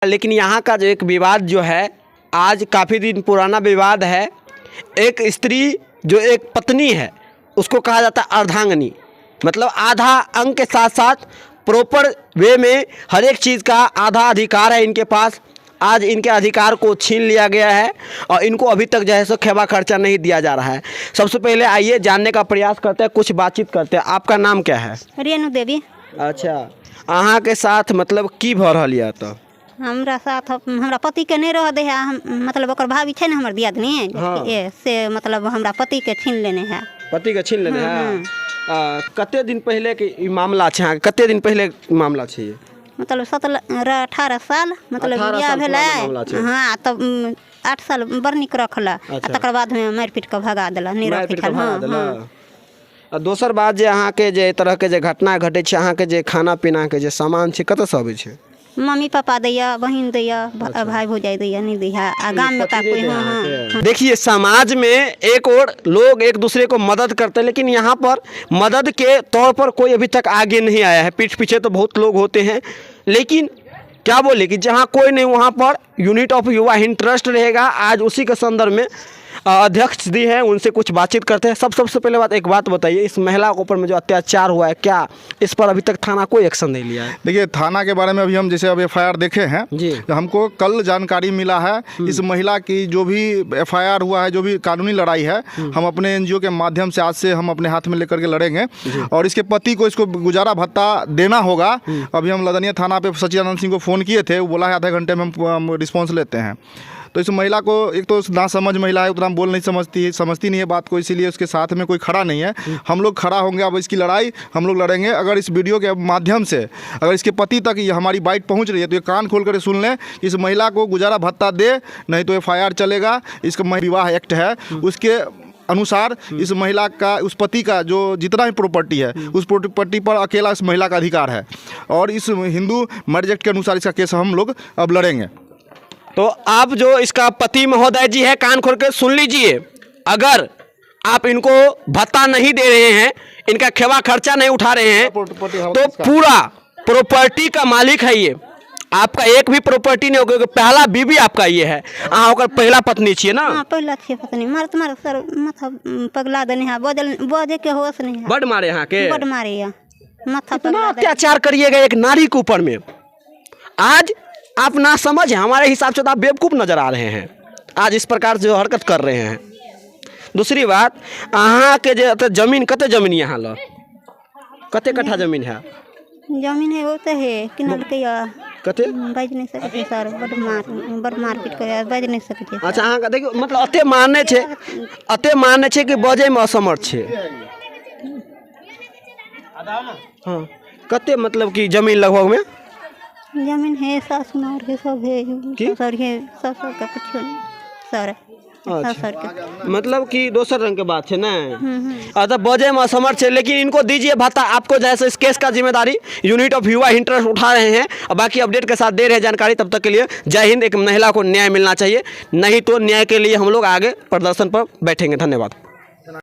लेकिन यहाँ का जो एक विवाद जो है, आज काफ़ी दिन पुराना विवाद है। एक स्त्री जो एक पत्नी है, उसको कहा जाता है अर्धांगिनी, मतलब आधा अंग के साथ साथ प्रॉपर वे में हर एक चीज़ का आधा अधिकार है इनके पास। आज इनके अधिकार को छीन लिया गया है और इनको अभी तक जो है सो खेबा खर्चा नहीं दिया जा रहा है। सबसे पहले आइए जानने का प्रयास करते हैं, कुछ बातचीत करते हैं। आपका नाम क्या है? रेणु देवी। अच्छा, अहाँके साथ मतलब की भऽ रहल यऽ तऽ? हमरा साथ हमरा पतिके नहि रहऽ दै है। हम मतलब ओकर भाभी छै ने, हमर दियादनी। ए से मतलब हमरा पतिके छीन लेने है। पतिके छीन लेने है। कते दिन पहिले के ई मामला छै अहाँके? कते दिन पहिले ई मामला छै ई? मतलब 17-18 साल मतलब 18 बियाह साल भेलै। पुराना मामला छै। हँ, तब 8 साल बड़ नीक रखलक आ तकर बादमे मारि पीट कऽ भगा देलक, नहि मारि रखै पीट कऽ छल। भगा हँ। देलक। आ दोसर बात जे अहाँके जे एहि तरहके जे घटना घटै छै, अहाँके जे खाना पीनाके जे सामान छै, कतऽसँ अबै छै? मम्मी पापा दैया, बहिन दैया, भाई भौजाई दैया, नहीं दैया आ गाम में का कोई। हाँ हाँ। देखिए, समाज में एक और लोग एक दूसरे को मदद करते हैं, लेकिन यहाँ पर मदद के तौर पर कोई अभी तक आगे नहीं आया है। पीठ पीछे तो बहुत लोग होते हैं, लेकिन क्या बोले कि जहाँ कोई नहीं वहाँ पर यूनिट ऑफ युवा हिंद ट्रस्ट रहेगा। आज उसी के संदर्भ में अध्यक्ष जी हैं, उनसे कुछ बातचीत करते हैं। सब सबसे पहले बात, एक बात बताइए, इस महिला के ऊपर में जो अत्याचार हुआ है, क्या इस पर अभी तक थाना कोई एक्शन नहीं लिया है? देखिए, थाना के बारे में अभी हम जैसे अब एफआईआर देखे हैं तो हमको कल जानकारी मिला है। इस महिला की जो भी एफआईआर हुआ है, जो भी कानूनी लड़ाई है, हम अपने एनजीओ के माध्यम से आज से हम अपने हाथ में लेकर के लड़ेंगे और इसके पति को इसको गुजारा भत्ता देना होगा। अभी हम लदनिया थाना पे सचिदानंद सिंह को फ़ोन किए थे, वो बोला है आधे घंटे में हम रिस्पॉन्स लेते हैं। तो इस महिला को, एक तो ना समझ महिला है, उतना बोल नहीं समझती है, समझती नहीं है बात को, इसीलिए उसके साथ में कोई खड़ा नहीं है। हम लोग खड़ा होंगे। अब इसकी लड़ाई हम लोग लड़ेंगे। अगर इस वीडियो के माध्यम से अगर इसके पति तक ये हमारी बाइट पहुंच रही है तो ये कान खोल कर सुन लें कि इस महिला को गुजारा भत्ता दे, नहीं तो एफआईआर चलेगा। इसका विवाह एक्ट है, उसके अनुसार इस महिला का उस पति का जो जितना भी प्रॉपर्टी है, उस प्रॉपर्टी पर अकेला इस महिला का अधिकार है और इस हिंदू मैरिज एक्ट के अनुसार इसका केस हम लोग अब लड़ेंगे। तो आप जो इसका पति महोदय जी है, कान खोल के सुन लीजिए, अगर आप इनको भत्ता नहीं दे रहे हैं, इनका खेवा खर्चा नहीं उठा रहे हैं, तो पूरा प्रॉपर्टी का मालिक है ये। आपका एक भी प्रॉपर्टी नहीं होगा, क्योंकि पहला बीबी आपका ये है। अहाँ ओकर पहला पत्नी छियै ना? हाँ, पहला छियै पत्नी। मारत मारत सर माथा पगला देने है, बजल बजे के होश नहीं है। बड मारे यहाँ के? बड मारे या माथा इतना पगला देने। अत्याचार करिएगा एक नारी के ऊपर में? आज आप ना समझ हैं, हमारे हिसाब से तो आप बेवकूफ़ नज़र आ रहे हैं आज इस प्रकार से जो हरकत कर रहे हैं। दूसरी बात, अहाँके जे एतऽ जमीन, कते जमीन यहाँ लग, कते कट्ठा जमीन है? जमीन है, वो तो है, किनल के या। कते? बाजि नहीं सकै छै सर, बड मार, बड मारपीट करे, बाजि नहीं सकै छै। अच्छा, अहाँके देखियौ, मतलब एते मारने छै, एते मारने छै कि बजैमे असमर्थ छै। हाँ, कते मतलब कि जमीन लगभगमे? जमीन है, सासु मार है, सब है। की? ससुर है, ससुर के कुछ नहीं सर, ससुर के। मतलब कि दोसर रंग के बात है ना। अच्छा, बजे में असमर्थ है, लेकिन इनको दीजिए भत्ता। आपको जैसे इस केस का जिम्मेदारी यूनिट ऑफ युवा हिंद ट्रस्ट उठा रहे हैं और बाकी अपडेट के साथ दे रहे हैं जानकारी। तब तक के लिए जय हिंद। एक महिला को न्याय मिलना चाहिए, नहीं तो न्याय के लिए हम लोग आगे प्रदर्शन पर बैठेंगे। धन्यवाद।